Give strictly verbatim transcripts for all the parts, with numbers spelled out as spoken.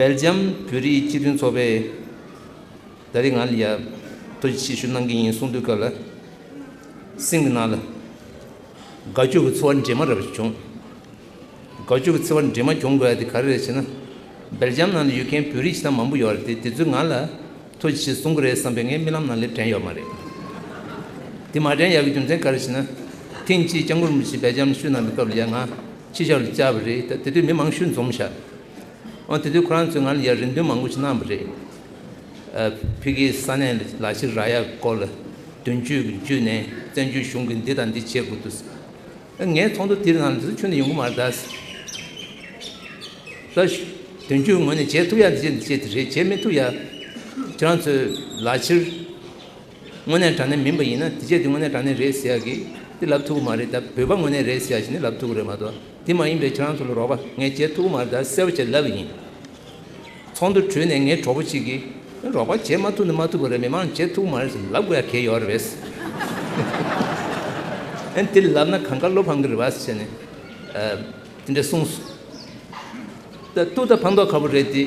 སྦེལ་ཇམ་བོད་རིགས་སྤྱི་མཐུན་ཚོགས་པས་ད་རེས་ང་ལ་ཡ་ཐུགས་རྗེ་ཆེ་ཞུ་གནང་གི་ཡིན་གསུང་དུས་སྐབས་ལ། སེམས་ཀྱི་ནང་ལ་དགའ་སྐྱོ་གི་ཚོར་བ་འདྲེས་མ་རབ་བྱུང་། དགའ་སྐྱོ་གི་ཚོར་བ་འདྲེས་མ་བྱུང་དགོས་ཡ་དེ་ག་རེ་རེད་ཟེར་ན། སྦེལ་ཇམ་ནང་ལ་ཡོད་མཁན་བོད་རིགས་ཞེ་དྲག་མང་པོ་ཡོད་རེད་དེ། དེ་ཚོས་ང་ལ་ཐུགས་རྗེ་ཆེ་གསུང་གི་རེད་བསམ་པའི་ངའི་རྨི་ལམ་ནང་ལས་དྲན་ཡོད་མ་རེད། དེ་མ་དྲན་ཡག་གི་རྒྱུ་མཚན་ག་རེ་ཟེར་ན། ཐེངས་གཅིག་སྐྱབས་མགོན་རིན་པོ་ཆེ་སྦེལ་ཇམ་ལ་བཞུགས་གནང་པའི་སྐབས་ལ་ཡ་ང་ཕྱི་ཕྱོགས་ལ་བཅར་བ་རེད། ད་དེ་དུས་མི་མང་ཤོས་འཛོམས་ཤག་འོ་དེ་དུས་ཁོ་རང་ཚོས་ང་ལ་ཡ་རེ་འདུན་མང་པོ་ཞིག་གནང་བ་རེད། ཨ། ཕ་གིའི་ས་གནས་ལ་ལག་ཁྱེར་རག་ཡག་སྐོར་ལ་དོན་གཅོད་ཀྱི་བརྒྱུད་ནས་བཙན་བྱོལ་གཞུང་གིས་འདི་དང་འདི་བྱེད་དགོས་འདུག་ངའི་ཚོགས་འདུ་དེའི་ནང་ལ་འདི་ཚོ་ཁྱོན་ནས་ཡོང་གི་མ་རེད་ད། ད་དོན་གཅོད་ངོས་ནས་བྱེད་ཐུབ་ཡག་འདི་བྱེད་འདི་བྱེད་དེ་རེད། བྱེད་མི་ཐུབ་ཡག་ཁྱེད་རང་ཚོས་ལག་ཁྱེར་དངོས་གནས་དྲང་གནས་མིན་པ་ཡིན་ན་དེ་བྱས་དེ་དངོས་གནས་དྲང་གནས་རེད་ཟེར་ཡག་གི་དེ་ལབ་ཐུབ་ཀྱི་མ་རེད། ད་བོད་པ་དངོས་གནས་རེད་ཟེར་ཡག་ཞིག་ནི་ལབ་ཐུབ་ཀྱི་རེད་མ་གཏོགས། དེ་མ་ཡིན་པའི་ཁྱེད་རང་ཚོ་ལ་རོགས་པ་ངས་བྱེད་ཐུབ་ཀྱི་མ་རེད། ད་གསལ་པོ་བྱས་ལབ་ཡིན། ཚོགས་འདུ་གྲོལ་ནས་ངའི་གྲོགས་པོ་གཅིག་གིས་རོགས་པ་བྱེད་མ་ཐུབ་ན་མ་ཐུབ་པ་རེད། མི་མང་བྱེད་ཐུབ་ཀྱི་མ་རེད་ཟེར་ལབ་དགོས་ཡག་གལ་ཡོད་རེད་པས། ཨན་དེ་ལབ་ན་གང་ག་བློ་ཕམ་གྱི་རེད་པ་ཟེར་ནས་དེ་འདྲ་གསུངས་སོང་། ད་ཏུ་ད་ཕན་ཐོགས་ཁ་པོ་རེད་དེ།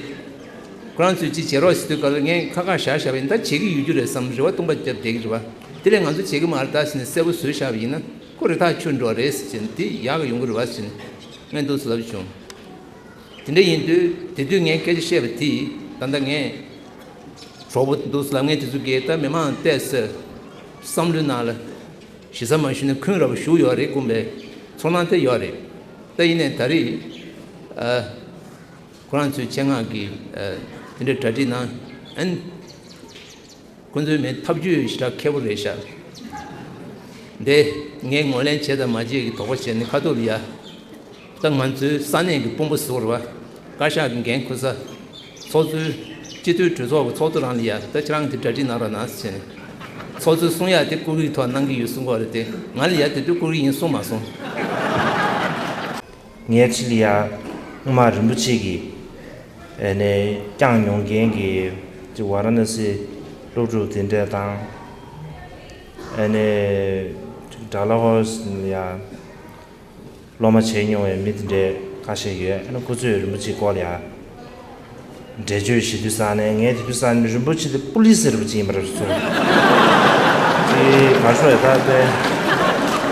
ཁོ་རང་ཚོས་ཅི་བྱེད་རོགས་ཟེར་དུས་ག་ལ་ངས་ཁ་ཁ་བཞག་བཞག་པ་ཡིན། ད་བྱེད་ཀྱི་ཡོད་རྒྱུ་རེད་བསམ་རེ་བ་སྟོང་པ་བརྒྱབ་བསྡད་ཀྱི་རེད་བ། དེ་ལས་ང་ཚོ་བྱེད་ཀྱི་མ་རེད་ད་ཟེར་ནས་གསལ་པོ་བཟོས་བཞག་པ་ཡིན་ན་ཁོ་རེ་ཐག་ཆོད་འགྲོ་བ་རེད་ཟེར་ནས་དེ་ཡག་གི་ཡོང་གི་རེད་བ་ཟེར་ནས་ངས་འདུག་སེ་ལབ་བྱུང་། དེ་འདྲ་ཡིན་དུས་དེ་དུས་ངས་སྐད་ཆ་བཤད་པ་དེ་ད་ལྟ་ངས་གྲོགས་པོ་འདུག་སེ་ལབ་མཁན་དེ་ཚོ་གིས་ད་མི་མང་བལྟས་ཟེར་བསམ་བློའི་ནང་ལ་གཞི་རྩ་མ་ཞུས་ནས་འཁོན་ར་བ་ཞུགས་ཡོད་རེད་དགོངས་པའི་ཚོར་སྣང་དེ་ཡོད་རེད། ད་ཡིན་ནའི་ད་རེས་ཨ། ཁོ་རང་ཚོའི་ཆེད་མངགས་ཀྱིས་ཨ། དེ་འདྲའི་གྲ་སྒྲིག་གནང་། ཨན། ཁོ་ཚོའི་མི་ཐབས་ཇུས་ཞེ་དྲག་མཁས་པོ་རེད་ཤག་འདི་ངས་ངོས་ལེན་བྱས་དང་མ་བྱས་ཀྱི་དོགས་པ་བྱས་ནས་ཁ་ཐུག་ལ་ཡ། ད་ང་ཚོའི་ས་གནས་ཀྱི་དཔོན་པོ་ཟུར་པ། བཀའ་ཤག་གི་འགན་འཁུར་ས། ཚོགས་གཙོའི་སྤྱི་འཐུས་གྲོས་ཚོགས་ཀྱི་ཚོགས་གཙོ་རང་ལ་ཡ་ད་ཁྱེད་རང་གིས་དེ་གྲ་སྒྲིག་གནང་རོགས་གནང་ཟེར་ནས། ཚོགས་གཙོས་གསུང་ཡ་དེ་ཀུ་ཀུ་ཡི་ཐོག་གནང་གི་ཡོད་གསུང་གི་ཡོད་རེད་དེ། ང་ལ་ཡ་དེ་དུས་ཀུ་ཀུ་ཡིན་གསུང་མ་སོང་། ངའི་ཁྲི་ལ་ཡ་སྔོན་མ་རིན་པོ་ཆེ་གིས་ཨ་ནི་བསྐྱངས་མྱོང་མཁན་གྱི་ཅིག་ཝཱ་ར་ཎ་སི་སློབ་ཕྲུག་དེ་འདྲ་དང་། ཨ་ནི་ཅིག་ཌལ་ཧོ་སི་ལ་ཡ་སློབ་མ་བྱས་མྱོང་བའི་མི་དེ་འདྲའི་ཁ་ཤས་ཡོད། ཨ་ནི་ཁོ་ཚོས་རིན་པོ་ཆེའི་སྐོར་ལ་ཡ་འགྲེལ་བརྗོད་བྱེད་དུས་ཙང་ནས་ངས་དེ་དུས་ཙང་ནས་རིན་པོ་ཆེ་དེ་པུ་ལི་སི་རེད་པ་ཅིག་ཡིན་པ་རེད་བཟོ། དེ་ག་ཤོག་ཡ་ད་དེ་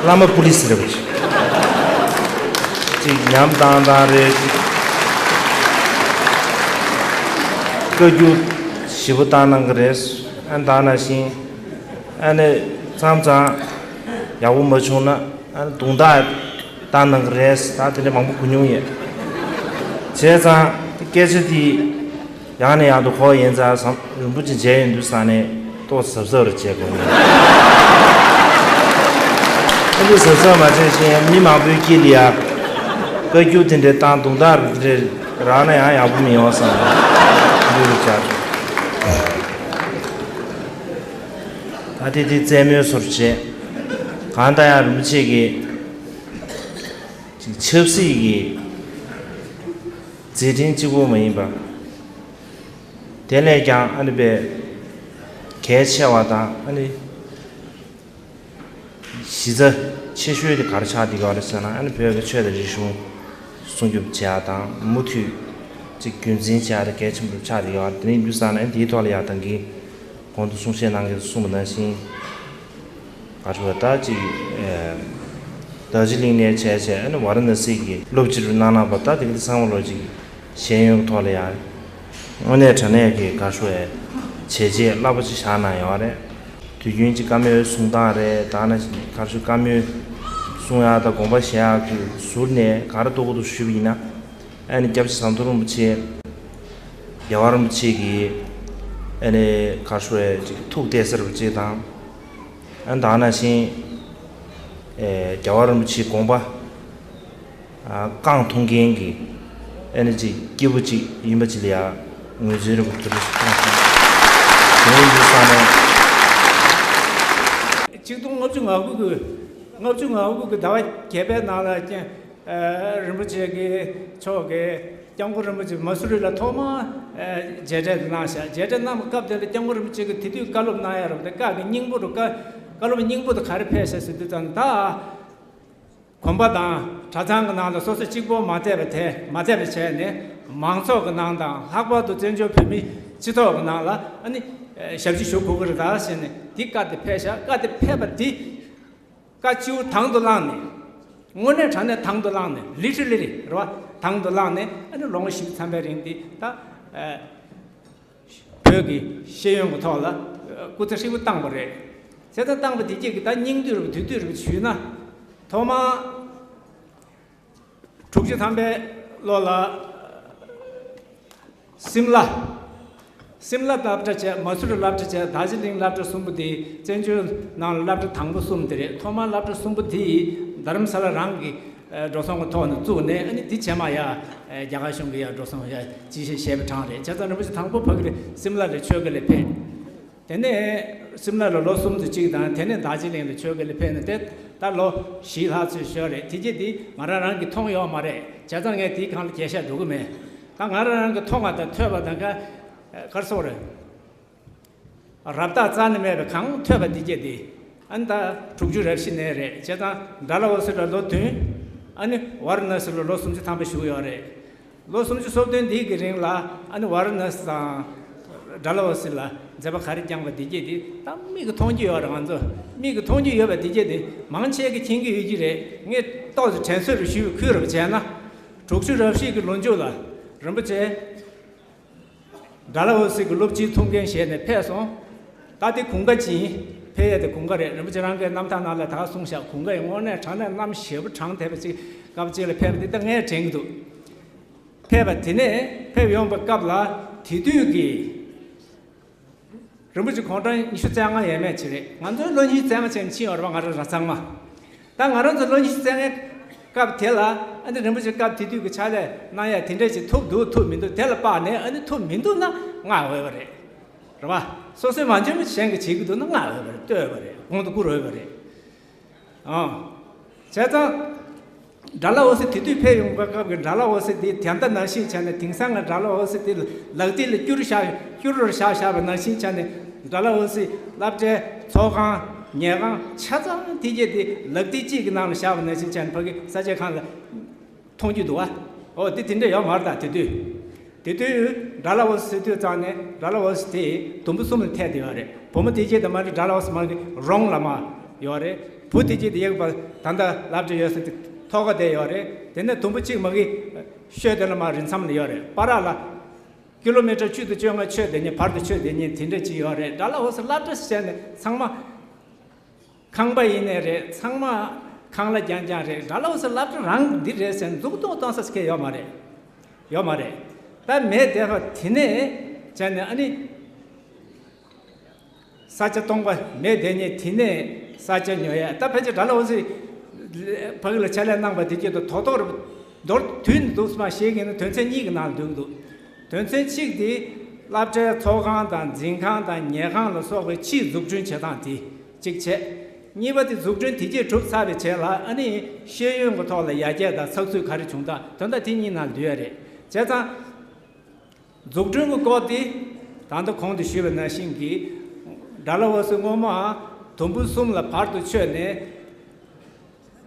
བླ་མ་པུ་ལི་སི་རེད་པ་ཅིག་ཅིག་ཉམས་བཏང་བཏང་རེད། ཅིག་བཀའ་བཀྱོན་ཞེ་པོ་བཏང་གནང་གི་རེད། ཨ་ད་ནང་བཞིན་ཨ་ནི་མཚམས་མཚམས་ཡག་པོ་མ་བྱུང་ན། ཨ་ནི་རྡུང་རྡེག་བཏང་གནང་གི་རེད། ད་དེ་འདྲ་མང་པོ་གོ་མྱོང་ཡོད། བྱས་ཙང་སྐད་ཆ་དེ་ཡང་ནས་ཡང་དུ་གོ་ཡིན་ཙང་བསམ། རིན་པོ་ཆེ་མཇལ་ཡོང་དུས་ཙང་ནས་ཏོག་ཙམ་གཟབ་གཟབ་རེ་བྱེད་དགོས་ངེས། ཨ་ནི་གཟབ་གཟབ་མ་བྱས་ཤིང་མི་མང་པོའི་དཀྱིལ་ལ་ཡ་བཀའ་བཀྱོན་དེ་འདྲའི་བཏང་རྡུང་རྡེག་དེ་འདྲའི་རག་ན་ཡང་ཡག་པོ་མི་ཡོང་བསམ་འདུག་རེ་བྱ། ད་དེ་དེ་རྩེད་མོའི་བཟོ་འདྲ་བྱས། གང་ལྟར་ཡང་རིན་པོ་ཆེ་གིས་ཅིག་ཆབ་སྲིད་ཀྱི་མཛད་འཕྲིན་གཅིག་པོ་མ་ཡིན་པ། དེ་ལས་ཀྱང་ཨ་ནི་དཔེ་གལ་ཆེ་བ་དང་ཨ་ནི་གཞི་རྩ་ཆེ་ཤོས་དེ་ག་རེ་ཆགས་བསྡད་ཡོད་རེད་ཟེར་ན། ཨ་ནི་བོད་ཀྱི་ཆོས་དང་རིག་གཞུང་སྲུང་སྐྱོབ་བྱེད་ཡག་དང་མུ་མཐུད་ཅིག་རྒྱུན་འཛིན་བྱེད་ཡག་དེ་གལ་ཆེན་པོ་ཆགས་བསྡད་ཡོད་རེད། དེ་ནས་ཡིན་དུས་ཙང་ནས་དེའི་ཐོག་ལ་ཡ་ད་གིན་གོང་དུ་གསུང་བཤད་གནང་མཁན་ཚོས་གསུངས་པ་ནང་བཞིན། ག་རེ་ཟེར་ད་ཅིག་ཨེ། རྡོ་རྗེ་གླིང་ནས་བྱས་བྱས་ཨ་ནི་ཝཱ་ར་ཎ་སི་གི་སློབ་སྤྱི་རུ་གནང་གནང་བ། ད་དེ་ག་དེ་ཚང་མ་ལོ་ཅིག་ཤེས་ཡོན་གྱི་ཐོག་ལ་ཡང་དངོས་གནས་དྲང་གནས་ཀྱི་ག་རེ་ཟེར་བྱས་རྗེས་རླབས་པོ་ཆེ་བཞག་གནང་ཡོད་རེད། དུས་རྒྱུན་གྱི་བཀའ་མོལ་གསུང་སྟངས་རེད། ད་ནི་ག་རེ་ཟེར་བཀའ་མོལ་གསུང་ཡག་དང་དགོངས་པ་བཞེས་ཡག་གི་ཟུར་ནས་ག་རེ་ལྟོ་གོ་འདུག་ཞུས་པ་ཡིན་ན། ཨ་ནི་སྐྱབས་རྗེ་ཟམ་གདོང་རིན་པོ་ཆེ། རྒྱལ་བ་རིན་པོ་ཆེ་གིས་ཨ་ནི་ག་རེ་ཟེར་བྱས་ཅིག་ཐུགས་གཏད་ས་རེད་པ་ཅིག་དང་། ཨ་ནི་ད་ནང་བཞིན་ཨེ་རྒྱལ་བ་རིན་པོ་ཆེའི་དགོངས་པ་ཨ་རྐང་མཐོང་མཁན་གྱི་ཨ་ནི་ཅིག་སྐྱེས་བུ་ཅིག་ཡིན་པ་ཅིག་ལ་ཡང་ངོས་འཛིན་རིན་པོ་ཆེ་མཐོང་སོང་། དེ་ཡིན་དུས་ཙང་ནས། ཆིག་སྟོང་ལྔ་བཅུ་ང་དགུ་གི་ལྔ་བཅུ་ང་དགུ་གི་ཟླ་བ་བརྒྱད་པའི་ནང་ལ་ཀྱང་། ཨ། རིན་པོ་ཆེ་གི་མཆོག་གིས་སྐྱབས་མགོན་རིན་པོ་ཆེ་མ་སུ་རི་ལ་ཐོག་མར། ཨ། མཇལ་འཕྲད་གནང་ཤག་མཇལ་འཕྲད་གནང་བའི་སྐབས་དེ་ལ་སྐྱབས་མགོན་རིན་པོ་ཆེ་གིས་དེ་དུས་བཀའ་སློབ་གནང་ཡ་རེད་པ། དེ་བཀའ་གི་སྙིང་པོ་རུ་བཀའ་བཀའ་སློབ་སྙིང་པོ་དེ་ག་རེ་ཕེབས་ཤག་ཟེར་དུས་ཙང་ད། གོམ་པ་དང་གྲྭ་ཚང་གི་ནང་ལ་སོ་སོ་གཅིག་པོ་མ་བསྡད་པ་དེ་མ་བསྡད་པ་བྱས་ནས། མང་ཚོགས་ཀྱི་ནང་དང་ལྷག་པར་དུ་བཙན་བྱོལ་བོད་མིའི་སྤྱི་ཚོགས་ཀྱི་ནང་ལ་ཨ་ནི་ཞབས་ཕྱི་ཞུ་དགོས་ཀྱི་རེད་ད་ཟེར་ནས་འདི་བཀའ་དེ་ཕེབས་ཤག་བཀའ་དེ་ཕེབས་པ་འདི་བཀའ་སྤྱི་བོ་དང་དུ་བླངས་ནས། དངོས་གནས་དྲང་གནས་དང་དུ་བླངས་ནས་ལི་ཊི་རལ་ལི་རེད་བ། དང་དུ་བླངས་ནས་ཨ་ནི་ལོ་ངོ་བཞི་བཅུ་ཐམ་པའི་རིང་འདི་ད་བོད་ཀྱི་ཤེས་ཡོན་གྱི་ཐོག་ལ་སྐུ་ཚེ་ཧྲིལ་པོ་བཏང་པ་རེད། བྱས་ཙང་བཏང་པ་འདི་གཅིག་གི་ད་སྙིང་བསྡུས་རུ་དུས་དུས་རུ་ཞུས་ན། ཐོག་མར་དྲུག་ཅུ་ཐམ་པའི་ལོ་ལ་སིམ་ལ། སིམ་ལ་སློབ་གྲྭ་བྱས། མ་སུ་རི་སློབ་གྲྭ་བྱས། རྡོ་རྗེ་གླིང་སློབ་གྲྭ་གསུམ་པོ་དེ་བཙན་བྱོལ་ནང་ལ་སློབ་གྲྭ་དང་པོ་གསུམ་དེ་རེད། ཐོག་མར་སློབ་གྲྭ་གསུམ་པོ་དེ་རྡ་རམ་ས་ལ་རང་གི་འགྲོ་སོང་གི་ཐོག་ནས་བཙུགས་ནས། ཨ་ནི་དེ་རྗེས་མ་ཡ་རྒྱ་གར་གཞུང་གི་ཡ་འགྲོ་སོང་ཡ་ཅི་ཞིག་བྱས་པ་གྲངས་རེད། བྱས་ཙང་རིན་པོ་ཆེ་དང་པོ་ཕ་གི་རེད། སིམ་ལ་རེད། ཆོས་དགེ་ལ་ཕེབས། དེ་ནས་སིམ་ལ་ལ་ལོ་གསུམ་དུ་གཅིག་དང་། དེ་ནས་རྡོ་རྗེ་གླིང་ལ་ཆོས་དགེ་ལ་ཕེབས་ནས་དེ་ད་ལོ་བཞི་ལྷག་ཙམ་ཞོག་རེད། དེ་རྗེས་དེ་ང་རང་རང་གིས་མཐོང་ཡོད་མ་རེད། བྱས་ཙང་ངས་དེའི་སྒང་ལ་རྒྱས་བཤད་འགྲོ་གི་མེད། ད་ང་རང་རང་གིས་མཐོང་བ་དང་ཐོས་པ་དང་། ག་གར་སོགས་རེད། རབ་བརྟགས་རྩ་ནས་མེད་པའི་གང་ཐོས་པ་འདི་སྐད་དེ། ཨ་ནི་ད་དྲུག་ཅུ་རེ་བཞི་ནས་རེད། བྱས་ཙང་ཌལ་ཧོ་སི་ལ་ལོ་བདུན། ཨ་ནི་ཝཱ་ར་ཎ་སི་ལ་ལོ་སུམ་ཅུ་ཐམ་པ་བཞུགས་ཡོད་རེད། ལོ་སུམ་ཅུ་སོ་བདུན་འདི་གི་རིང་ལ་ཨ་ནི་ཝཱ་ར་ཎ་སི་དང་ཌལ་ཧོ་སི་ལ་མཛད་པ་ག་རེ་བསྐྱངས་པ་འདི་སྐད་དེ་ད་མིག་གིས་མཐོང་རྒྱུ་ཡོད་རེད། ང་ཚོ་མིག་གིས་མཐོང་རྒྱུ་ཡོད་པ་འདི་སྐད་དེ་མང་ཆེ་གིས་མཁྱེན་གྱི་ཡོད་ཀྱི་རེད། ངས་ཏོག་ཙམ་དྲན་གསོ་རུ་ཞུས་པའི་ཁུལ་རུ་བྱས་ན། དྲུག་ཅུ་རེ་བཞི་གི་ལོ་མཇུག་ལ་རིན་པོ་ཆེ་ཌལ་ཧོ་སི་གི་སློབ་སྤྱིའི་ཐུགས་འགན་བཞེས་ནས་ཕེབས་སོང་། ད་དེ་དགུན་ཁ་ཅིག་ཡིན། ཕེབས་ཡས་དེ་དགུན་ཁ་རེད། རིན་པོ་ཆེ་རང་གི་རྣམ་ཐར་ནང་ལ་ད་གསུངས་ཤག་དགུན་ཁ་ཡིན། དངོས་གནས་དྲང་གནས་གནམ་ཞེ་པོ་གྲང་དེ་བ་ཅིག་སྐབས་གཅིག་ལ་ཕེབས་པ་འདི་ད་ངས་དྲན་གྱི་འདུག་ཕེབས་པ་དེ་ནས་ཕེབས་ཡོང་པའི་སྐབས་ལ་དེ་དུས་ཀྱི་རིན་པོ་ཆེ་དགུང་གྲངས་ཉི་ཤུ་རྩ་ལྔ་ཡས་མས་ཅིག་རེད། ང་ཚོའི་ལོ་ཉི་ཤུ་རྩ་ལྔ་ཅན་ཕྱིན་ཡོད་རེད་པ། ང་རང་རང་ཚང་མ། ད་ང་རང་ཚོ་ལོ་ཉི་ཤུ་རྩ་ལྔའི་སྐབས་དེ་ལ་ཨ་ནི་རིན་པོ་ཆེ་སྐབས་དེ་དུས་ཀྱི་ཕྱག་ལས་གནང་ཡ་དེ་འདྲ་ཅིག་ཐུབ་འདུག་ཐུབ་མི་འདུག་དེ་ལ་དཔག་ནས། ཨ་ནི་ཐུབ་མི་འདུག་ན་བསྔགས་འོས་པ་རེད། རེད་པ། སོ་སོའི་མ་འཇོན་པ་གཞན་གྱིས་བྱེད་ཀྱི་འདུག་ན་བསྔགས་འོས་པ་རེད། བསྟོད་འོས་པ་རེད། གོང་དུ་བཀུར་འོས་པ་རེད། ཨང་། བྱས་ཙང་། ཌལ་ཧོ་སི་དེ་དུས་ཕེབས་ཡོང་བའི་སྐབས་ཀྱི་ཌལ་ཧོ་སི་དེ་དེ་འདྲ་ནང་བཞིན་བྱས་ནས། དེང་སང་གི་ཌལ་ཧོ་སི་དེ་ལག་མཐིལ་ལ་སྐྱུར་བཞག་སྐྱུར་རུ་བཞག་བཞག་པ་ནང་བཞིན་བྱས་ནས། ཌལ་ཧོ་སི་སློབ་གྲྭའི་ཚོགས་ཁང་ཉལ་ཁང་ཆ་ཚང་དེ་གྱད་དེ་ལག་མཐིལ་གཅིག་གི་ནང་ལ་བཞག་པ་ནང་བཞིན་བྱས་ནས་ཕ་གི་ས་སྐྱ་ཁང་ལ་མཐོང་རྒྱུ་འདུག་བ། ཨོ་དེ་དེ་འདྲ་ཡོད་མ་རེད་ད་དེ་དུས། དེ་དུས་ཌལ་ཧོ་སི་ཟེར་དུས་ཙང་ནས་ཌལ་ཧོ་སི་དེ་དུམ་བུ་གསུམ་ལ་ཐད་དེ་ཡོད་རེད། བུ་མོ་དེ་གྱད་དེ་མ་གི་ཌལ་ཧོ་སི་མ་གི་རོང་ལ་མར་ཡོད་རེད། བུ་དེ་གྱད་དེ་ཡག་པ་ད་ལྟ་སློབ་གྲྭ་ཡོད་ས་དེ་ཐོག་ཁ་དེ་ཡོད་རེད། དེ་ནས་དུམ་བུ་གཅིག་མ་གི་ཤོད་དེ་ལ་མར་རི་མཚམས་ལ་ཡོད་རེད། བར་ལ་ཀི་ལོ་མི་ཊར་བཅུ་དང་བཅོ་ལྔ་ཆོད་བསྡད་མཁན། བར་དུ་ཆོད་བསྡད་མཁན་དེ་འདྲ་ཅིག་ཡོད་རེད། ཌལ་ཧོ་སི་སློབ་གྲྭ་ཟེར་ནས་ཚང་མ། ཁང་པ་ཡིན་ནའི་རེད། ཚང་མ་ཁང་གླ་རྐྱང་རྐྱང་རེད། ཌལ་ཧོ་སི་སློབ་གྲྭ་རང་འདི་རེད་ཟེར་འཛུགས་སྐྲུན་གཏོང་ས་ཟེར་མཁན་ཡོད་མ་རེད། ཡོད་མ་རེད། ད་མེད་བསྡད་པ་དེ་ནས་བྱས་ནས་ཨ་ནི་ས་ཆ་སྟོང་པ་མེད་བསྡད་མཁན་དེ་ནས་ས་ཆ་ཉོ་ཡ། ད་ཕལ་ཆེར་ཌལ་ཧོ་སི་ཕ་གི་ལ་ཕྱག་ལས་གནང་པ་དེ་གྱད་དུ་རྡོག་རྡོག་རེད། མདོར་བསྡུས་ནས་འདུག་སེ་མར་བཤད་ཀྱི་ཡིན་ན་དོན་ཚན་གཉིས་ཀྱི་ནང་ལ་འདུས་ཀྱི་འདུག་དོན་ཚན་གཅིག་དེ་སློབ་གྲྭའི་ཚོགས་ཁང་དང་འཛིན་ཁང་དང་ཉལ་ཁང་ལ་སོགས་པའི་ཕྱིའི་འཛུགས་སྐྲུན་བྱེད་སྟངས་དེ་གཅིག་བྱས། གཉིས་པ་དེ་འཛུགས་སྐྲུན་དེ་གྱད་གྲུབ་ཚར་བའི་རྗེས་ལ་ཨ་ནི་ཤེས་ཡོན་གྱི་ཐོག་ལ་ཡར་རྒྱས་དང་ཚགས་ཚུད་ག་རེ་བྱུང་ཐལ། དོན་དག་དེ་གཉིས་ནང་འདུས་ཡ་རེད། བྱས་ཙང་འཛུགས་སྐྲུན་གྱི་སྐོར་དེ་ད་ལྟ་གོང་དུ་ཞུས་པ་ནང་བཞིན་གྱི་ཌལ་ཧོ་སི་སྔོན་མ་དུམ་བུ་གསུམ་ལ་བར་དུ་ཆོད་ནས།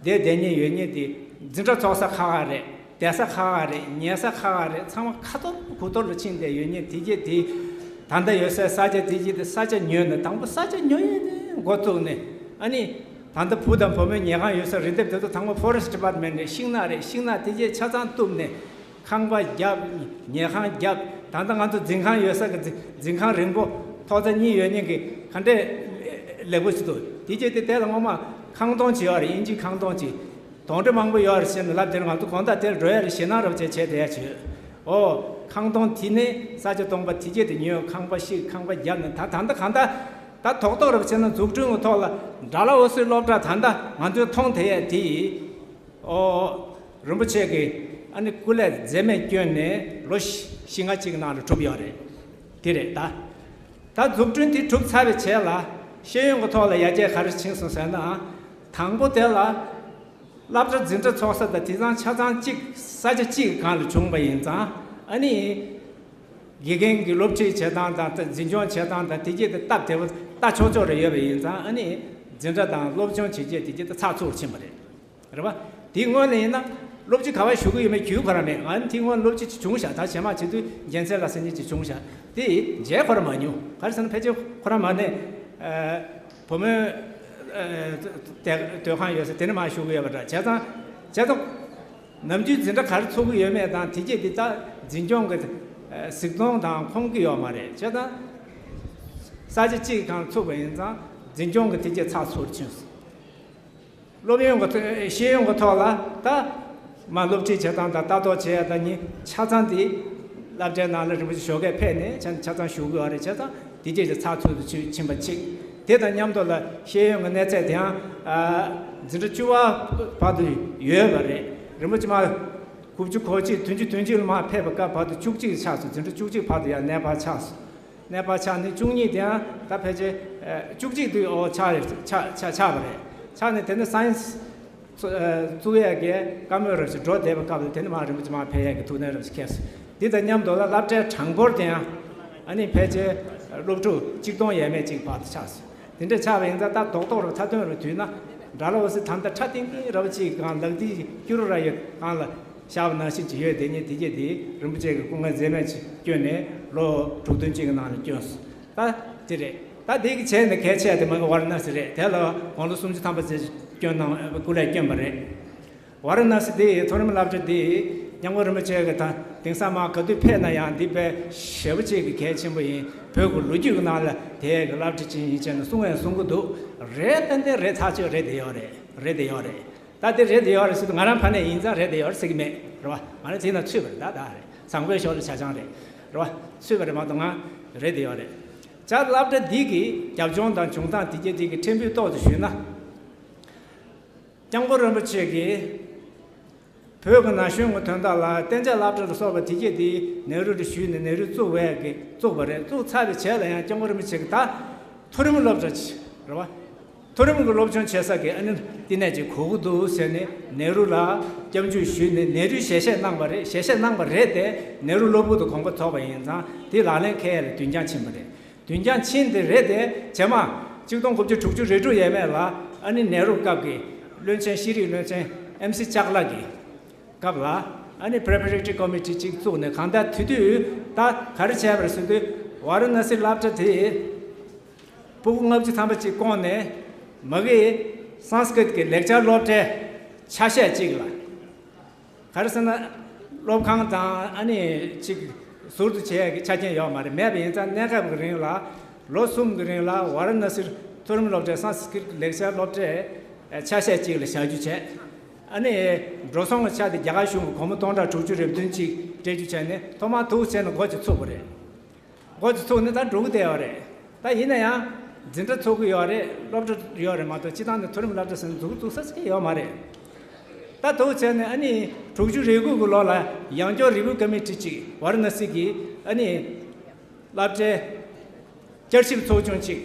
བསྡད་བསྡད་མཁན་ཡོད་མཁན་དེ་འཛིན་གྲྭ་ཚོགས་ས་ཁག་ཁག་རེད། བསྡད་ས་ཁག་ཁག་རེད། ཉལ་ས་ཁག་ཁག་རེད། ཚང་མ་ཁ་ཐོར་གུ་ཐོར་ལ་ཕྱིན་བསྡད་ཡོད་མཁན་དེ་གྱད་དེ། ད་ལྟ་ཡོད་སའི་ས་ཆ་དེ་གྱད་དེ་ས་ཆ་ཉོས་ནས། དང་པོ་ས་ཆ་ཉོ་ཡས་ནས་འགོ་བཙུགས་ནས། ཨ་ནི་ད་ལྟ་བུ་དང་བུ་མོའི་ཉལ་ཁང་ཡོད་ས་རི་ལྡེབས་དེ་ཚོ་ཚང་མ་ཕོ་རེ་སི་ཊི་ཌི་པཱར་ཊི་མེན་ཊི་རེད། ཤིང་ནགས་རེད། ཤིང་ནགས་དེ་གྱད་ཆ་ཚང་གཏུབས་ནས། ཁང་པ་བརྒྱབ། ཉལ་ཁང་བརྒྱབ། ད་ལྟ་ང་ཚོ་འཛིན་ཁང་ཡོད་ས་གི་འཛིན་འཛིན་ཁང་རིང་པོ་ཐོག་རྩེག་གཉིས་ཡོད་མཁན་གྱི་ག་འདྲས་ལེགས་པོ་ཞིག་འདུག་དེ་གྱད་དེ་དེ་ལ་སྔོན་མ་ཁང་སྟོང་ཅིག་ཡོད་རེད། དབྱིན་ཇིའི་ཁང་སྟོང་ཅིག་དོང་འདྲ་མང་པོ་ཡོད་རེད་ཟེར་ནས་ལབ། དེར་ང་ཚོ་དགོང་དག་དེར་འགྲོ་ཡ་རེད། ཞེད་སྣང་རབ་བྱས་བྱས་བསྡད་ཡ་བྱོས། ཨོ། ཁང་སྟོང་དེ་ནས་ས་ཆ་སྟོང་པ་དེ་གྱད་དེ་ཉོས། ཁང་པ་བཤིག་ཁང་པ་བརྒྱབ་ནས། ད་ད་ལྟ་གང་ལྟར་ད་རྡོག་རྡོག་རབ་བྱས་ན་འཛུགས་སྐྲུན་གྱི་ཐོག་ལ་ཌལ་ཧོ་སི་སློབ་གྲྭ་ད་ལྟ་ང་ཚོས་མཐོང་བསྡད་ཡ་དེ། ཨོ། རིན་པོ་ཆེ་གིས་ཨ་ནི་སྐུ་ལས་འཛེམས་མེད་བསྐྱོན་ནས་ལོ་བཞི་ལྔ་གཅིག་གི་ནང་ལ་གྲུབ་ཡོད་རེད། དེ་རེད་ད། ད་འཛུགས་སྐྲུན་དེ་གྲུབ་ཚར་བའི་རྗེས་ལ་ཤེས་ཡོན་གྱི་ཐོག་ལ་ཡར་རྒྱས་ག་རེ་ཕྱིན་སོང་ཟེར་ན། དང་པོ་དེ་ལ་སློབ་གྲྭ་འཛིན་གྲྭ་ཚོགས་ས་དང་དེ་ཚང་ཆ་ཚང་གཅིག་ས་ཆ་གཅིག་གི་སྒང་ལ་བྱུང་བ་ཡིན་ཙང་། ཨ་ནི་དགེ་རྒན་གྱི་སློབ་ཁྲིད་བྱེད་སྟངས་དང་། འཛིན་སྐྱོང་བྱེད་སྟངས་དང་། དེ་གྱད་དེ་སྟབས་བདེ་པོ་ལྟ་ཆོག་ཆོག་རེ་ཡོད་པ་ཡིན་ཙང་། ཨ་ནི་འཛིན་གྲྭ་དང་སློབ་སྦྱོང་བྱེད་ཆས་དེ་གྱད་དེ་ཚགས་ཚུད་ཕྱིན་པ་རེད། རེད་པ། དེའི་སྔོན་ལ་ཡིན་ན་ སློབ་སྤྱི་ག་བ་ཞུ་གི་ཡོད་མེད་རྒྱུས་ཁོ་རང་མེད། ང་ནི་ཐིག་དབང་སློབ་སྤྱི་ཅིག་བྱུང་ཤག་ད་ཇེ་མང་ཇེ་དུས་རྒྱལ་མཚན་ལགས་ཟེར་མཁན་ཅིག་བྱུང་ཤག་དེ་མཇལ་ཁོ་རང་མ་མྱོང་། ག་རེ་ཟེར་ན་ཕལ་ཆེར་ཁོ་རང་མ་ནས་ཨ་བུ་མོའི་ཨ་དེ་སྡོད་ཁང་ཡོད་ས་དེ་ནས་མར་ཞུ་གི་ཡོད་པ་འདྲ། བྱས་ཙང་བྱས་ཙང་ནམ་རྒྱུན་འཛིན་གྲྭ་ག་རེ་ཚོགས་ཀྱི་ཡོད་མེད་དང་དེ་རྗེས་དེ་ད་འཛིན་སྐྱོང་གི་ཨ་གཟིགས་མཐོང་དང་ཁོམ་གི་ཡོད་མ་རེད། བྱས་ཙང་ས་ཆ་གཅིག་གང་ཚུགས་པ་ཡིན་ཙང་འཛིན་སྐྱོང་གི་དེ་རྗེས་ཚགས་ཚུད་ཕྱིན་སོང་། སློབ་ཡོན་གྱི་ཐོག་ཤེས་ཡོན་གྱི་ཐོག་ལ་ད་མ་སློབ་ཁྲིད་བྱེད་སྟངས་དང་ལྟ་རྟོག་བྱེད་ཡ་ད་ནི་ཆ་ཚང་དེ་སློབ་གྲྭའི་ནང་ལ་རིན་པོ་ཆེ་ཞོགས་ཀས་ཕེབས་ནས་ཆ་ཆ་ཚང་ཞུ་གི་ཡོད་རེད། བྱས་ཙང་དེ་རྗེས་ཀྱི་ཚགས་ཚུད་དུ་ཕྱིན་ཕྱིན་པ་གཅིག་དེ་དང་མཉམ་དུ་ལ་ཤེས་ཡོན་གྱི་གནས་ཚད་དེའང་ཨ་འཛིན་གྲྭ་བཅུ་པ་བར་དུ་ཡོད་པ་རེད། རིན་པོ་ཆེ་མ་དགུ་བཅུ་གོ་གཅིག་བདུན་ཅུ་དོན་གཅིག་ལ་མར་ཕེབས་པའི་སྐབས་བར་དུ་བཅུ་གཅིག་ཆགས་སོང་། འཛིན་གྲྭ་བཅུ་གཅིག་བར་དུ་ཡང་གནས་སྤར་ཆགས་སོང་། གནས་སྤར་ཆགས་ནས་བཅུ་གཉིས་དེའང་ད་ཕལ་ཆེར་ཨ་བཅུ་གཅིག་དུ་འོ་ཆགས་རེད། ཆགས་ཆགས་ཆགས་པ་རེད། ཆགས་ནས་དེ་ནས་སའེན་སི་བཙུགས་ཡས་ཀྱི་བཀའ་མོལ་རབ་ཞིག་འགྲོ་བསྡད་པའི་སྐབས་ལ་དེ་ནས་མར་རིན་པོ་ཆེ་མར་ཕེབས་ཡས་ཀྱི་ཐུགས་འདུན་རབ་ཞིག་འཁྱེར་སོང་། འདི་དང་མཉམ་དུ་ལ་སློབ་གྲྭའི་གྲངས་འབོར་དེའང་ཨ་ནི་ཕལ་ཆེར་སློབ་ཕྲུག་གཅིག་སྟོང་ཡས་མས་གཅིག་བར་དུ་ཆགས་སོང་། དེ་འདྲ་ཆགས་པ་ཡིན་ཙང་ད་རྡོག་རྡོག་རུ་མཐའ་དོན་རུ་དུས་ན་འདྲ་ལ་འོ་སི་ད་ལྟ་ཁྲ་ཏིང་ཏིང་རབ་ཅིག་གང་ལག་མཐིལ་སྐྱུ་རུ་ར་ཡོད་གང་ལ། བཞག་པ་ནང་བཞིན་གྱི་ཡོད། དེ་ཉིད་དེ་རྗེས་དེ་རིན་པོ་ཆེ་གི་སྐུ་ངལ་འཛེམས་མེད་ཅིག་བསྐྱོན་ནས་ལོ་དྲུག་བདུན་ཅིག་གི་ནང་ལ་བསྐྱོན་སོང་། ད་དེ་རེད། ད་དེ་གི་བྱས་ནས་གལ་ཆེ་དེ་མ་གི་ཝཱ་ར་ཎ་སི་རེད། དེ་ལ་དགུང་ལོ་སུམ་ཅུ་ཐམ་པ་ཙམ་བསྐྱོན་གནང་སྐུ་ལས་བསྐྱོན་པ་རེད། ཝཱ་ར་ཎ་སི་དེ་མཐོ་རིམ་སློབ་གྲྭ་དེ་སྐྱབས་མགོན་རིན་པོ་ཆེ་གི་ད་དེང་སང་མ་ག་དུས་ཕེབས་ན་ཡང་འདི་དཔེ་ཞེ་པོ་ཅིག་གི་གལ་ཆེན་པོ་ཡིན། བོད་ཀྱི་ལོ་རྒྱུས་ཀྱི་ནང་ལ་དེ་གི་སློབ་གྲྭ་ཅིག་ཡིན་བྱས་ནས་གསུང་བས་གསུང་གི་འདུག་རེད། ཏན་ཏན་རེད། ཐག་ཆོད་རེད། དེ་ཡོད་རེད། རེད། དེ་ཡོད་རེད། ད་དེ་རེད་དེ་ཡོད་རེད་ཟེར་དུས་ང་རང་ཕ་ནས་ཡིན་ཙང་རེད་དེ་ཡོད་རེད་ཟེར་གི་མེད་རེད་བ། ང་རང་དེ་ན་ཚུད་པ་རེད། ད་ད་རེད། བཟང་པོའི་ཕྱོགས་ལ་ཆ་ཆང་རེད་རེད་བ། ཚུད་པ་རེད་མ་གཏོགས་ང་རེད་དེ་ཡོད་རེད། ཅག་སློབ་གྲྭ་འདི་གི་རྒྱབ་ལྗོངས་དང་བྱུང་སྟངས་དེ་གྱད་དེ་གི་ཕྲན་བུའི་ཐོག་ཏུ་ཞུས་ན། སྐྱབས་མགོན་རིན་པོ་ཆེ་གིས་བོད་ཀྱི་ན་གཞོན་གྱི་དོན་དག་ལ་གཏན་འཇགས་སློབ་གྲྭ་ལ་སོགས་པ་དེ་གྱད་དེ་ནེ་རུ་ལ་ཞུས་ནས་ནེ་རུས་བཙུགས་པའི་གི་བཙུགས་པ་རེད། བཙུགས་ཚར་བའི་རྗེས་ལ་ཡང་སྐྱབས་མགོན་རིན་པོ་ཆེ་གིས་ད་མཐོ་རིམ་སློབ་གྲྭ་ཅིག་རེད་བ། མཐོ་རིམ་གྱི་སློབ་སྦྱོང་བྱེད་ས་གི་ཨ་ནི་བསྟི་གནས་ཅིག་དགོས་ཀྱི་འདུག་ཟེར་ནས་ནེ་རུ་ལ་སྐྱབས་འཇུག་ཞུས་ནས་ནེ་རུས་ཞལ་བཞེས་གནང་བ་རེད། ཞལ་བཞེས་གནང་བ་རེད་དེ། ནེ་རུ་གློ་བུར་དུ་དགོངས་པ་རྫོགས་པ་ཡིན་ཙང་དེ་ལག་ལེན་འཁེལ་ཡ་ལ་མདུན་རྒྱང་ཕྱིན་པ་རེད། མདུན་རྒྱང་ཕྱིན་དེ་རེད་དེ། རྗེས་མ་གཅིག་སྟོང་དགུ་བརྒྱ་དྲུག་ཅུ་རེ་དྲུག་ཡས་མས་ལ་ཨ་ནི་ནེ་རུ་སྐབས་ཀྱི་བློན་ཆེན་ཤེས་རིག་བློན་ཆེན་ཨེམ་སི་ཅག་ལགས་ཀྱི་སྐབས་ལ་ཨ་ནི་Preparatory Committee་ཅིག་བཙུགས་ནས་གང་ལྟར་དེ་དུས་ད་ག་རེ་བྱས་པ་རེད་ཟེར་དུས་ཝཱ་ར་ཎ་སི་སློབ་གྲྭ་དེ་སྤུ་གུ་ལྔ་བཅུ་ཐམ་པ་ཅིག་བསྐོངས་ནས་མ་གི་སཾ་སྐྲྀཏ་ཀྱི་ལེགས་སྦྱར་སློབ་གྲྭའི་ཆ་ཤས་ཅིག་ལ། ག་རེ་ཟེར་ན། སློབ་ཁང་དང་ཨ་ནི་ཅིག་ཟུར་དུ་བྱེད་ཡག་གི་ཆ་རྐྱེན་ཡོད་མ་རེད། མེད་པ་ཡིན་ཙང་གནས་སྐབས་ཀྱི་རིང་ལ་ལོ་གསུམ་གྱི་རིང་ལ་ཝཱ་ར་ཎ་སིར་མཐོ་རིམ་སློབ་གྲྭའི་སཾ་སྐྲྀཏ་ལེགས་སྦྱར་སློབ་གྲྭའི་ཆ་ཤས་ཅིག་ལ་བཞག་རྒྱུ་བྱས། ཨ་ནི་འགྲོ་སོང་གི་ཆ་དེ་རྒྱ་གར་གཞུང་གིས་སྒོར་མོ་སྟོང་ཕྲག་དྲུག་ཅུ་རེ་བདུན་ཅིག་སྤྲད་རྒྱུ་བྱས་ནས་ཐོག་མར་དུ་བྱས་ནས་འགོ་ཅིག་ཚུགས་པ་རེད། འགོ་ཚུགས་ནས་ད་འགྲོ་གི་བསྡད་ཡོད་རེད། ད་ཡིན་ན་ཡང་འཛིན་གྲྭ་ཚོགས་ཀྱི་ཡོད་རེད། སློབ་གྲྭ་ཡོད་རེད་མ་གཏོགས་སྤྱི་བཏང་ནས་མཐོ་རིམ་སློབ་གྲྭ་ཟེར་ནས་འཛུགས་འཛུགས་ས་ཞིག་ཡོད་མ་རེད། ད་དུ་བྱས་ནས་ཨ་ནི་དྲུག་ཅུ་རེ་དགུ་གི་ལོ་ལ་ཡང་སྐྱར་རི་བིའུ་ཀོ་མི་ཊི་ཅིག་ཝཱ་ར་ཎ་སི་གི་ཨ་ནི་སློབ་གྲྭའི་བསྐྱར་ཞིབ་ཚོགས་ཆུང་ཅིག་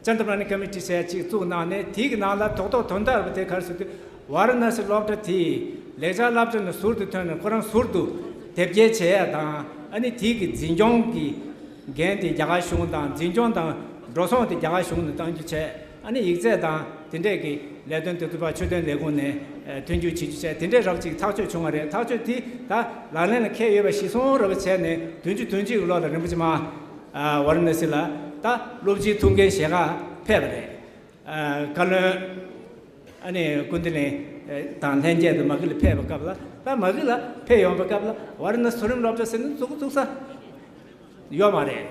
ཅན་ཏ་མ་ཎི་ཀོ་མི་ཊི་ཟེར་ཅིག་བཙུགས་གནང་ནས་དེའི་གི་ནང་ལ་རྡོག་རྡོག་དོན་དག་རེད་པ། དེ་ག་རེ་ཟེར་དུས་ཝཱ་ར་ཎ་སི་སློབ་གྲྭ་དེའི་ལེགས་སྦྱར་སློབ་གྲྭ་ནས་ཟུར་དུ་ཐོན་ནས་ཁོ་རང་ཟུར་དུ་དེབ་སྐྱེལ་བྱེད་ཡ་དང་ཨ་ནི་དེའི་གི་འཛིན་སྐྱོང་གི་འགན་དེ་རྒྱ་གར་གཞུང་དང་འཛིན་སྐྱོང་དང་འགྲོ་སོང་དེ་རྒྱ་གར་གཞུང་ནས་གཏང་རྒྱུ་བྱས། ཨ་ནི་ཡིག་ཚད་དང་དེ་འདྲས་ཀྱི་ལས་དོན་དེ་ཚོ་ཕར་ཆོས་དོན་ལས་ཁུངས་ནས་ཨ་མཐུན་འགྱུར་བྱེད་རྒྱུ་བྱས། དེ་འདྲས་རབ་ཅིག་ཐག་གཅོད་བྱུང་བ་རེད། ཐག་གཅོད་དེ་ད་ལག་ལེན་ལ་འཁེལ་ཡོད་པ་གཞིར་བཟུང་རེད་པ་བྱས་ནས་བདུན་ཅུ་དོན་གཅིག་གི་ལོ་ལ་རིན་པོ་ཆེ་མར་ཝཱ་ར་ཎ་སི་ལ་ད་སློབ་སྤྱིའི་ཐུགས་འགན་བཞེས་ག་ཕེབས་པ་རེད། ཨ་བཀའ་བློན་ཨ་ནི་ཀུན་བདེ་གླིང་དང་ལྷན་རྒྱས་དུ་མ་གི་ལ་ཕེབས་པའི་སྐབས་ལ། ད་མ་གི་ལ་ཕེབས་ཡོང་པའི་སྐབས་ལ་ཝཱ་ར་ཎ་སི་མཐོ་རིམ་སློབ་གྲྭ་ཟེར་ནས་འཛུགས་འཛུགས་ས་ཡོད་མ་རེད།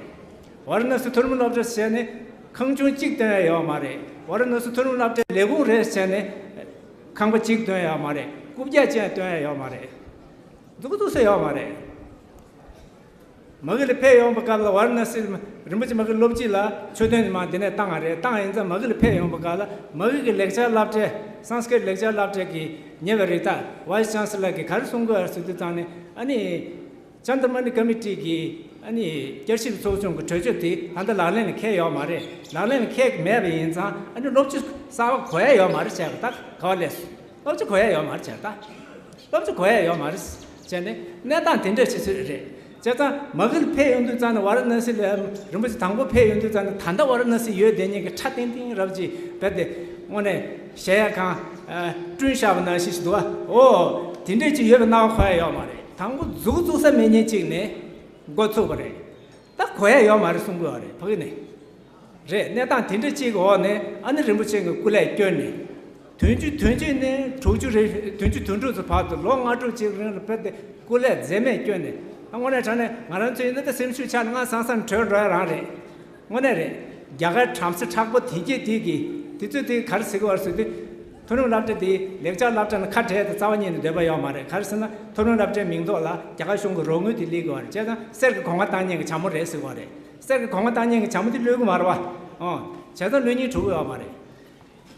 ཝཱ་ར་ཎ་སི་མཐོ་རིམ་སློབ་གྲྭ་ཟེར་ནས་ཁང་ཆུང་གཅིག་བཏོན་ཡ་ཡོད་མ་རེད། ཝཱ་ར་ཎ་སི་མཐོ་རིམ་སློབ་གྲྭའི་ལས་ཁུངས་རེད་ཟེར་ནས་ཁང་པ་གཅིག་བཏོན་ཡ་ཡོད་མ་རེད། རྐུབ་བཀྱག་ཅན་བཏོན་ཡ་ཡོད་མ་རེད། འཛུགས་འཛུགས་ས་ཡོད་མ་རེད། མ་གི་ལ་ཕེབས་ཡོང་པའི་སྐབས་ལ་ཝཱ་ར་ཎ་སི་རིན་པོ་ཆེ་མ་གི་སློབ་སྤྱི་ལ་ཆོས་དོན་མ་འདི་ནས་བཏང་བ་རེད། བཏང་ཡིན་ཙང་མ་གི་ལ་ཕེབས་ཡོང་པའི་སྐབས་ལ་མ་གི་གི་ལེགས་སྦྱར་སློབ་གྲྭའི་སཾ་སྐྲྀཏ་ལེགས་སྦྱར་སློབ་གྲྭའི་གི་ཉེ་བའི་རིགས་ད་ཝའི་སི་ཅན་སི་ལར་གི་ག་རེ་གསུང་གི་ཡོད་ཟེར་དུས་ཙང་ནས་ཨ་ནི་ཅན་ཏ་མ་ཎི་ཀོ་མི་ཊི་གི་ཨ་ནི་བསྐྱར་ཞིབ་ཚོགས་ཆུང་གི་གྲོས་ཆོད་དེ་ད་ལྟ་ལག་ལེན་ལ་འཁེལ་ཡོད་མ་རེད། ལག་ལེན་ལ་འཁེལ་གི་མེད་པ་ཡིན་ཙང་ཨ་ནི་སློབ་སྤྱི་གསར་པ་དགོས་ཡ་ཡོད་མ་རེད་བྱས་པ་ད་ག་བ་ལས་སོང་། སློབ་སྤྱི་དགོས་ཡ་ཡོད་མ་རེད་བྱས་ད། སློབ་སྤྱི་དགོས་ཡ་ཡོད་མ་རེད་བྱས་ནས་གནས་སྟངས་དེ་འདྲ་ཆེ་ཚོད་རེད། བྱས་ཙང་མ་གི་ལ་ཕེབས་ཡོང་དུས་ཙང་ནས་ཝཱ་ར་ཎ་སི་ལ་རིན་པོ་ཆེ་དང་པོ་ཕེབས་ཡོང་དུས་ཙང་ནས་ད་ལྟ་ཝཱ་ར་ཎ་སི་ཡོད་བསྡད་མཁན་གྱི་ཁྲ་ཏིང་ཏིང་རབ་ཅིག་བེད་དེ་དངོས་གནས་གཞལ་ཡ་གང་བསྐྲུན་བཞག་པ་ནང་བཞིན་ཞིག་འདུག་ཨ། ཨོ། དེ་འདྲས་ཅིག་ཡོད་པའི་སྣང་བ་གོ་ཡ་ཡོད་མ་རེད། དང་པོ་འཛུགས་འཛུགས་ས་མེད་མཁན་ཅིག་ནས་འགོ་ཚུགས་པ་རེད། ད་གོ་ཡ་ཡོད་མ་རེད་གསུང་གི་ཡོད་རེད་ཕ་གི་ནས། རེད། གནས་སྟངས་དེ་འདྲ་གཅིག་གི་འོག་ནས་ཨ་ནི་རིན་པོ་ཆེ་གི་སྐུ་ལས་བསྐྱོན་ནས། བདུན་ཅུ་དོན་གཅིག་ནས་དྲུག་ཅུ་རེ་བདུན་ཅུ་དོན་དྲུག་ཙམ་བར་དུ་ལོ་ལྔ་དྲུག་ཅིག་རིང་ལ་དཔེ་དེ་སྐུ་ལས་འཛེམ་མེད་བསྐྱོན་ནས། ད་དངོས་གནས་དྲང་གནས་ང་རང་ཚོ་ཡིན་ན་ད་སེམས་ཤུགས་ཆག་ནས་ང་སང་སང་བྲོས་འགྲོ་ཡ་རང་རེད། དངོས་གནས་རེད། རྒྱ་གར་བྲམ་ཟེ་མཁྲེགས་པོ་དེ་གྱད་དེ་གི་དེ་ཚོས་དེ་ག་རེ་ཟེར་གི་ཡོད་རེད་ཟེར་དུས། མཐོ་རིམ་སློབ་གྲྭ་དེ་ལེགས་སྦྱར་སློབ་གྲྭ་ནས་ཁ་བྲལ་ཏེ་རྩ་བ་ཉིད་ནས་འདོད་པ་ཡོད་མ་རེད། ག་རེ་ཟེར་ན་མཐོ་རིམ་སློབ་གྲྭའི་མིང་ཐོག་ལ་རྒྱ་གར་གཞུང་གི་རོགས་དངུལ་དེ་སླེབས་ཀྱི་ཡོད་རེད། བྱས་ཙང་གསེར་གྱི་གོང་བ་བཏང་མཁན་གྱི་བྱ་མོ་རེད་ཟེར་གྱི་ཡོད་རེད། གསེར་གྱི་གོང་བ་བཏང་མཁན་གྱི་བྱ་མོ་དེ་བླུས་ཀྱི་མ་རེད་བ། ཨོ། བྱས་ཙང་བླུས་མཁན་གྲུབ་ཀྱི་ཡོད་མ་རེད།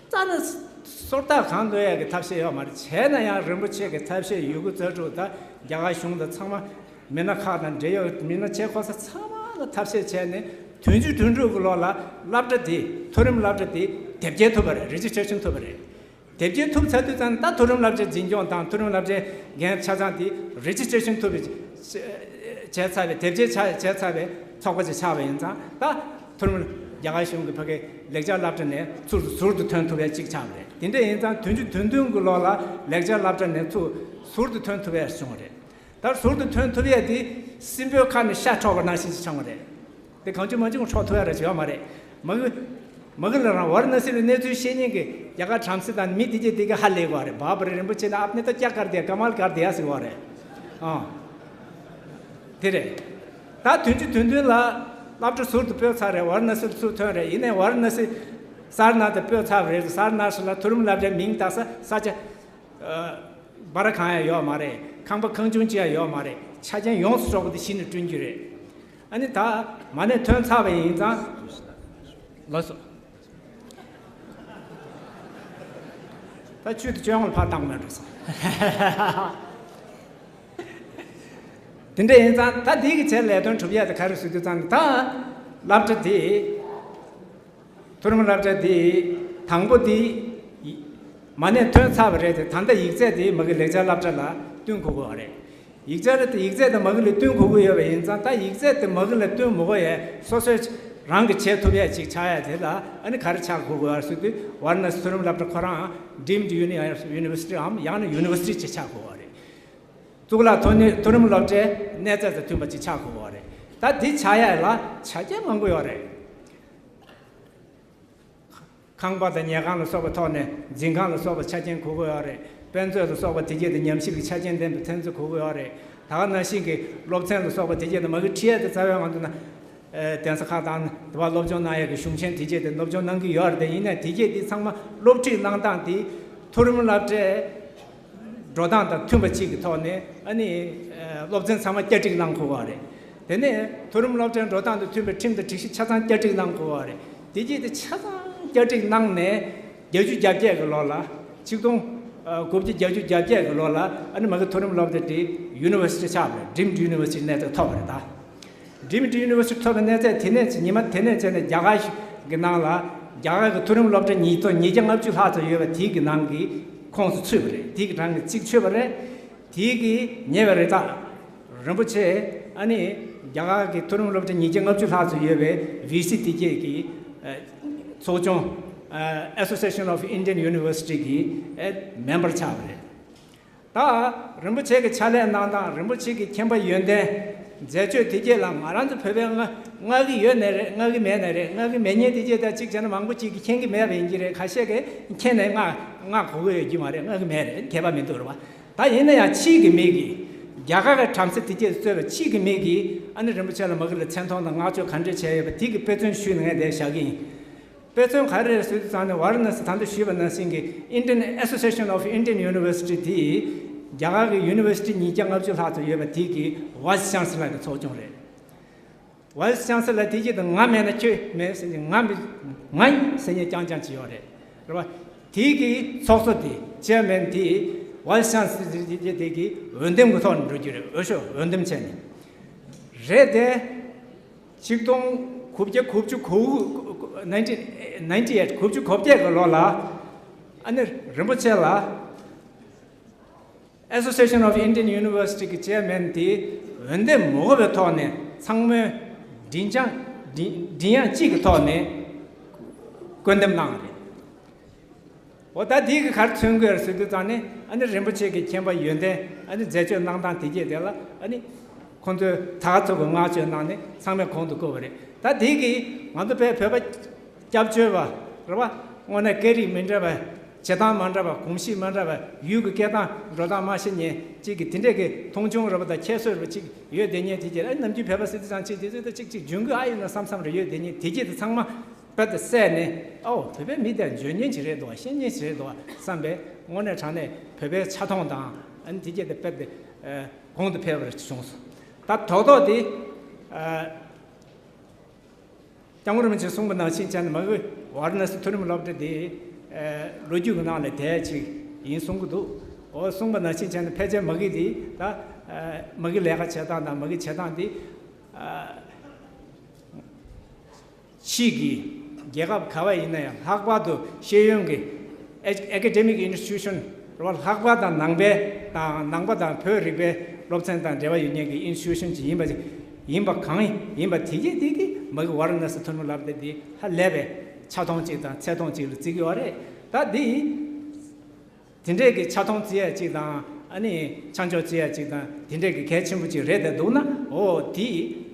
རྩ་ནས་སོར་རྟགས་གང་བླུ་ཡག་གི་ཐབས་ཤེས་ཡོད་མ་རེད། བྱས་ན་ཡང་རིན་པོ་ཆེ་གི་ཐབས་ཤེས་ཡོད་རྒུ་རྩལ་སྤྲུགས་དང་རྒྱ་གར་གཞུང་དང་ཚང་མ། མི་སྣ་ཁག་དང་འབྲེལ་ཡོད་མི་སྣ་ཆེ་ཁོ་ས་ཚང་མ་ལ་ཐབས་ཤེས་བྱས་ནས་བདུན་ཅུ་དོན་དྲུག་གི་ལོ་ལ་སློབ་གྲྭ་དེ་མཐོ་རིམ་སློབ་གྲྭ་དེ་དེབ་སྐྱེལ་ཐུབ་པ་རེད། རེ་ཇི་སི་ཊེ་ཤན་ཐུབ་པ་རེད། དེབ་སྐྱེལ་ཐུབ་ཚར་དུས་ཙང་ད་མཐོ་རིམ་སློབ་གྲྭའི་འཛིན་སྐྱོང་དང་མཐོ་རིམ་སློབ་གྲྭའི་འགན་ཆ་ཚང་དེ་རེ་ཇི་སི་ཊེ་ཤན་ཐུབ་པའི་བྱས་ཚར་བའི་དེབ་སྐྱེལ་ཆ་བྱས་ཚར་བའི་ཚོགས་པ་ཅིག་ཆགས་པ་ཡིན་ཙང་། ད་མཐོ་རིམ་རྒྱ་གར་གཞུང་གི་ཕ་གི་ལེགས་སྦྱར་སློབ་གྲྭ་ནས་ཚུར་ཟུར་དུ་ཐོན་ཐུབ་ཡ་གཅིག་ཆགས་པ་རེད། དེ་འདྲ་ཡིན་ཙང་བདུན་ཅུ་དོན་བདུན་གི་ལོ་ལ་ལེགས་སྦྱར་སློབ་གྲྭ་ནས་ཚུར་ཟུར་དུ་ཐོན་ཐུབ་ཡ་བྱུང་བ་རེད། ད་ཟུར་དུ་ཐོན་ཐུབ་ཡ་དེ་སྲིན་པོའི་ཁ་ནས་ཤ་འཕྲོག་པ་ནང་བཞིན་ཞིག་ཆགས་པ་རེད། དེ་གང་བྱུང་མང་བྱུང་འཕྲོག་ཐུབ་ཡ་ར་བྱེད་ཡ་མ་རེད། མ་གི་མ་གི་ལ་རང་ཝཱ་ར་ཎ་སི་ལ་གནས་ཚུལ་ཤེས་མཁན་གྱི་རྒྱ་གར་བྲམ་ཟེ་དང་མི་དེ་གྱད་དེ་གི་ཧ་ལས་གོ་བ་རེད། བཱ་པ་རེ། རིན་པོ་ཆེ་ལ་ཨབ་ནི་ད་ཀྱ་ཀར་དེ་ཡ་ཀ་མལ་ཀར་དེ་ཡ་ཟེར་གོ་བ་རེད། ཨང་། དེ་རེད། ད་བདུན་ཅུ་དོན་བདུན་ལ་སློབ་གྲྭ་ཟུར་དུ་སྤོས་ཚར་རེད། ཝཱ་ར་ཎ་སི་ལ་ཚུར་ཐོན་རེད། ཡིན་ནའི་ཝཱ་ར་ཎ་སི་སཱ་ར་ནཱ་ཐ་སྤོས་ཚར་བ་རེད། སཱ་ར་ནཱ་ཐ་ལ་མཐོ་རིམ་སློབ་གྲྭའི་མིང་བཏགས་ས་ས་ཆ་སྦ་ར་གང་ཡང་ཡོད་མ་རེད། ཁང་པ་གང་བྱུང་ཅི་ཡང་ཡོད་མ་རེད། ཆ་རྐྱེན་ཡོངས་སུ་རྫོགས་པ་དེ་གཞི་ནས་བསྐྲུན་རྒྱུ་རེད། ཨ་ནི་ད་མ་ཎི་ཐོན་ཚར་བ་ཡིན་ཙང་། ལགས་སོ། ད་ཆུ་དེ་བཅོ་ལྔ་ལ་ཕར་བཏང་མེད་འགྲོ་སོང་། དེ་འདྲ་ཡིན་ཙང་ད་འདི་གི་ཆེད་ལས་དོན་གྲུབ་ཡ་དེ་ག་རེ་ཟེར་དུས་ཙང་ད་སློབ་གྲྭ་དེ། མཐོ་རིམ་སློབ་གྲྭ་དེ་དང་པོ་དེ་མ་ཎི་ཐོན་ཚར་བ་རེད་དེ། ད་ལྟ་ཡིག་ཚད་དེ་མ་གི་ལེགས་སྦྱར་སློབ་གྲྭ་ལ་བསྟུན་དགོས་ཀྱི་ཡོད་རེད། ཡིག་ཚད་དེ་ཡིག་ཚད་དེ་མ་གི་ལ་བསྟུན་དགོས་ཀྱི་ཡོད་པ་ཡིན་ཙང་། ད་ཡིག་ཚད་དེ་མ་གི་ལ་བསྟུན་མི་དགོས་ཡས་སོ་སོའི་རང་གི་བྱེད་ཐུབ་ཡས་ཅིག་ཆགས་ཡས་དེ་ལ་ཨ་ནི་ག་རེ་ཆགས་དགོས་ཀྱི་ཡོད་ཟེར་དུས། ཝཱ་ར་ཎ་སི་མཐོ་རིམ་སློབ་གྲྭ་ཁོ་རང་ཌིམ་ཌི་ཡུ་ནི་ཡུ་ནི་ཝར་སི་ཊི་འམ་ཡང་ན་ཡུ་ནི་ཝར་སི་ཊི་ཅིག་ཆགས་དགོས་ཀྱི་ཡོད་རེད། གཙུག་ལག་མཐོ་ནི་མཐོ་རིམ་སློབ་གྲྭའི་གནས་ཚད་དང་མཐུན་པ་ཅིག་ཆགས་དགོས་ཀྱི་ཡོད་རེད། ད་འདི་ཆགས་ཡས་ལ་ཆ་རྐྱེན་མང་པོ་ཡོད་རེད། ཁང་པ་དང་ཉལ་ཁང་ལ་སོགས་པའི་ཐོག་ནས་འཛིན་ཁང་ལ་སོགས་པ་ཆ་རྐྱེན་དགོས་ཀྱི་ཡོད་རེད། དཔེ་མཛོད་ལ་སོགས་པ་དེ་གྱད་དེ་ཉམས་ཞིབ་ཀྱི་ཆ་རྐྱེན་ལྡན་པའི་ཐོན་རྫས་དགོས་ཀྱི་ཡོད་རེད། ད་ག་ནང་བཞིན་གྱི་སློབ་ཚན་ལ་སོགས་པ་དེ་གྱད་དེ་མ་གི་ཁྲིད་ཡས་དེ་རྩ་བའི་ང་ཚོ་ན་ཨེ་གདན་ས་ཁག་དང་དེ་བ་སློབ་སྦྱོང་གནང་ཡས་ཀྱི་གཞུང་ཆེན་དེ་གྱད་དེ་སློབ་སྦྱོང་གནང་གི་ཡོད་རེད། དེ་ཡིན་ནའི་དེ་གྱད་དེ་ཚང་མ་སློབ་ཁྲིད་གནང་སྟངས་དེ་མཐོ་རིམ་སློབ་གྲྭའི་འགྲོ་སྟངས་དང་མཐུན་པ་ཅིག་གི་ཐོག་ནས་ཨ་ནི་ཨེ་སློབ་ཚན་ཚང་མ་བསྐྱར་སྒྲིག་གནང་དགོས་པ་རེད། དེ་ནས་མཐོ་རིམ་སློབ་གྲྭའི་འགྲོ་སྟངས་དང་མཐུན་པའི་ཁྲིམས་དང་སྒྲིག་གཞི་ཆ་ཚང་བསྐྱར་སྒྲིག་གནང་དགོས་པ་རེད། དེ་གྱད་དེ་ཆ་ཚང་བསྐྱར་སྒྲིག་གནང་ནས་བརྒྱད་ཅུ་གྱ་བརྒྱད་ཀྱི་ལོ་ལ། ཆིག་སྟོང་དགུ་བརྒྱ་བརྒྱད་ཅུ་གྱ་བརྒྱད་ཀྱི་ལོ་ལ་ཨ་ནི་མ་གི་མཐོ་རིམ་སློབ་གྲྭ་དེ་ཡུ་ནི་ཝར་སི་ཊི་ཆགས་པ་རེད། ཌིམ་ཌི་ཡུ་ནི་ཝར་སི་ཊི་གནས་ཚད་ཐོབ་པ་རེད་ད། ཌིམ་ཌི་ཡུ་ནི་ཝར་སི་ཊི་ཐོབ་པའི་གནས་ཚད་དེ་ནས་ཉི་མ་དེ་ནས་བྱས་ནས་རྒྱ་གར་གྱི་ནང་ལ་རྒྱ་གར་གྱི་མཐོ་རིམ་སློབ་གྲྭ་ཉིས་སྟོང་ཉིས་བརྒྱ་ལྔ་བཅུ་ལྷག་ཙམ་ཡོད་པ་དེ་གི་ནང་གི་ཁོངས་སུ་ཚུད་པ་རེད། དེ་གི་གྲངས་ཀྱི་གཅིག་ཆོད་པ་རེད། དེ་གི་ཉེ་བའི་རེ་ཐག་རིན་པོ་ཆེ་ཨ་ནི་རྒྱ་གར་གྱི་མཐོ་རིམ་སློབ་གྲྭ་ཉིས་བརྒྱ་ལྔ་བཅུ་ལྷག་ཙམ་ཡོད་པའི་ཝི་སི་དེ་གྱད་ཀྱི་ཚོགས་ཆུང་Association of Indian University གི་མེམ་བར་ཆགས་པ་རེད། ད་རིན་པོ་ཆེ་གི་ཕྱག་ལས་གནང་སྟངས། རིན་པོ་ཆེ་གི་མཁྱེན་པ་ཡོན་ཏན་མཛད་སྤྱོད་དེ་གྱད་ལ་ང་རང་ཚོ་བོད་པའི་ང་ང་གི་ཡོད་ནའི་རེད། ང་གི་མེད་ནའི་རེད། ང་གི་མེད་མཁན་དེ་གྱད་ད་གཅིག་བྱས་ན་མང་པོ་ཅིག་གིས་མཁྱེན་གྱི་མེད་པ་ཡིན་གྱི་རེད། ཁ་ཤས་ཀྱིས་མཁྱེན་ནའི་ང་ང་གོ་གི་ཡོད་ཀྱི་མ་རེད། ང་གི་མེད་རེད། ཁྱད་པར་མི་འདུག་རེད་བ། ད་ཡིན་ན་ཡང་ཕྱིའི་གི་མི་གིས། རྒྱ་གར་གྱི་བྲམ་ཟེ་དེ་གྱད་གཙོས་པའི་ཕྱིའི་གི་མི་གིས་ཨ་ནི་རིན་པོ་ཆེ་ལ་མ་གི་ལ་མཚན་མཐོང་དང་བསྔགས་བརྗོད་ག་འདྲས་བྱས་ཡོད་པ་དེ་གི་དཔེ་མཚོན་ཞུས་ནས་ངས་དེ་བཞག་གི་ཡིན། དཔེ་མཚོན་ག་རེ་རེད་ཟེར་དུས་ཙང་ནས། ཝཱ་ར་ཎ་སི་ད་ལྟ་ཞུས་པ་ནང་བཞིན་གྱི་Indian Association of Indian University དེ་རྒྱ་གར་གྱི་ཡུ་ནི་ཝར་སི་ཊི་ཉིས་བརྒྱ་ལྔ་བཅུ་ལྷག་ཙམ་ཡོད་པ་དེ་གི་ཝའི་སི་ཅན་སི་ལར་གྱི་ཚོགས་ཆུང་རེད། ཝའི་སི་ཅན་སི་ལར་དེ་གྱད་དུ་ང་མེད་ན་ཁྱོད་མེད་ཟེར་ནས། ང་མི་ང་ཡིན་ཟེར་མཁན་རྐྱང་རྐྱང་ཅིག་ཡོད་རེད། རེད་བ། དེ་གི་ཚོགས་གཙོ་དེ་ཅེར་མེན་དེ་ཝའི་སི་ཅན་སི་དེ་གི་འོས་འདེམས་ཀྱི་ཐོག་ནས་འགྲོ་རྒྱུ་རེད། འོས་ཤོག་འོས་འདེམས་བྱས་ནས་རེད་དེ། ཆིག་སྟོང་དགུ་བརྒྱ་དགུ་བཅུ་གོ་དགུ། nineteen ninety eight དགུ་བཅུ་གོ་བརྒྱད་ཀྱི་ལོ་ལ་ཨ་ནི་རིན་པོ་ཆེ་ལ་Association of Indian University གི་ཅེར་མེན་དེ་འོས་འདེམས་མ་དགོས་པའི་ཐོག་ནས་ཚང་མས་མགྲིན་བྱང་མགྲིན་མགྲིན་དབྱངས་གཅིག་གི་ཐོག་ནས་བསྐོ་འདེམས་གནང་བ་རེད། འོ་ད་དེའི་གི་ག་རེ་མཚོན་དགོས་རེད་ཟེར་དུས་ཙང་ནས། ཨ་ནི་རིན་པོ་ཆེ་གི་མཁྱེན་པ་ཡོན་ཏན། ཨ་ནི་མཛད་སྤྱོད་གནང་སྟངས་དེ་གྱད་དེ་ལ། ཨ་ནི་ཁོང་ཚོས་ད་ག་ཚོད་ཀྱི་བསྔགས་བརྗོད་གནང་ནས་ཚང་མས་གོང་དུ་བཀུར་བ་རེད། ད་དེའི་གི་ང་ཚོ་བོད་བོད་པ་སྐྱབས་བཅོལ་བ་རེད་བ། དངོས་གནས་སྐད་རིགས་མི་འདྲ་བ། བྱེད་སྟངས་མ་འདྲ་བ། གོམས་གཤིས་མ་འདྲ་བ། ཡུལ་གྱི་སྐད་གདངས་འགྲོ་སྟངས་མ་ཤེས་མཁན་གཅིག་གི་དེ་འདྲས་ཀྱི་མཐོང་ཆུང་རེད་བ་དང་ཁྱད་གསོད་རེད་བ་གཅིག་ཡོད་བསྡད་མཁན་དེ་གྱད། ཨ་ནི་ནམ་རྒྱུན་བོད་པ་ཟེར་དུས་ཙང་གཅིག་དེ་ཚོ་ད་གཅིག་གཅིག་འཇོན་གི་ཨ་ཡོད་ན་བསམ་བསམ་རེ་ཡོད་བསྡད་མཁན་དེ་གྱད་དེ་ཚང་མ་རྦད་དེ་བསལ་ནས། ཨོ་བོད་པའི་མི་དེ་འཇོན་མཁན་ཅིག་རེད་འདུག་བ། ཤེས་མཁན་ཅིག་རེད་འདུག་བ་བསམ་པའི་དངོས་གནས་དྲང་གནས་བོད་པའི་ཆ་མཐོང་དང་། ཨ་ནི་དེ་གྱད་དེ་རྦད་དེ་ཨ་གོང་དུ་འཕེལ་བ་རེ་བྱུང་སོང་། ད་རྡོག་རྡོག་དེ་ཨ་སྐྱབས་མགོན་རིན་པོ་ཆེས་གསུངས་པ་ནང་བཞིན་བྱས་ན། མ་གི་ཝཱ་ར་ཎ་སི་མཐོ་རིམ་སློབ་གྲྭ་དེ་ཨ་ལོ་རྒྱུས་ཀྱི་ནང་ལ་དེ་ཅིག་ཡིན་གསུང་གི་འདུག་འོ་གསུངས་པ་ནང་བཞིན་བྱས་ན་ཕལ་ཆེར་མ་གི་དེ་ད་ཨ་མ་གི་ལས་ཀ་བྱེད་སྟངས་དང་མ་གི་བྱེད་སྟངས་དེ་ཨ་ཕྱིའི་གི་རྒྱལ་ཁབ་ག་བ་ཡིན་ན་ཡང་ལྷག་པར་དུ་ཤེས་ཡོན་གྱི་ཨེ་ཨེ་ཀ་ཌེ་མིག་ཨིན་སི་ཊི་ཊུ་ཤན་རེད་བ། ལྷག་པར་དུ་ནང་པའི་དང་ནང་པ་དང་བོད་རིག་པའི་སློབ་ཚན་དང་འབྲེལ་བ་ཡོད་མཁན་གྱི་ཨིན་སི་ཊི་ཊུ་ཤན་ཅིག་ཡིན་པ་ཅིག་ཡིན་པ་གང་ཡིན་པ་དེ་གྱད་དེ་གི་མ་གི་ཝཱ་ར་ཎ་སི་མཐོ་རིམ་སློབ་གྲྭ་དེ་ཧ་ལས་པའི་ཆ་མཐོང་ཅིག་དང་ཚད་མཐོང་ཅིག་ལ་བརྩི་གི་ཡོད་རེད། ད་འདི་དེ་འདྲས་ཀྱི་ཆ་མཐོང་བརྩི་ཡ་ཅིག་དང་། ཨ་ནི་ཆ་འཇོག་བརྩི་ཡ་ཅིག་དང་། དེ་འདྲས་ཀྱི་གལ་ཆེན་པོ་ཅིག་རེད་དེ་འདུག་ན། འོ་དེ་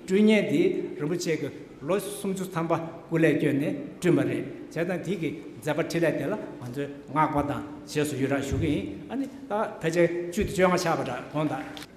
བསྐྲུན་མཁན་དེ་རིན་པོ་ཆེ་གི་ལོ་སུམ་ཅུ་ཐམ་པ་སྐུ་ལས་བསྐྱོན་ནས་བསྐྲུན་པ་རེད། བྱས་ཙང་དེ་གི་མཛད་པ་འཕྲིན་ལས་དེ་ལ་ང་ཚོས་བསྔགས་པ་དང་རྗེས་སུ་ཡི་རང་ཞུ་གི་ཡིན། ཨ་ནི་ད་ཕལ་ཆེར་བཅུ་དང་བཅོ་ལྔ་ཆགས་པ་འདྲ་དགོངས་དག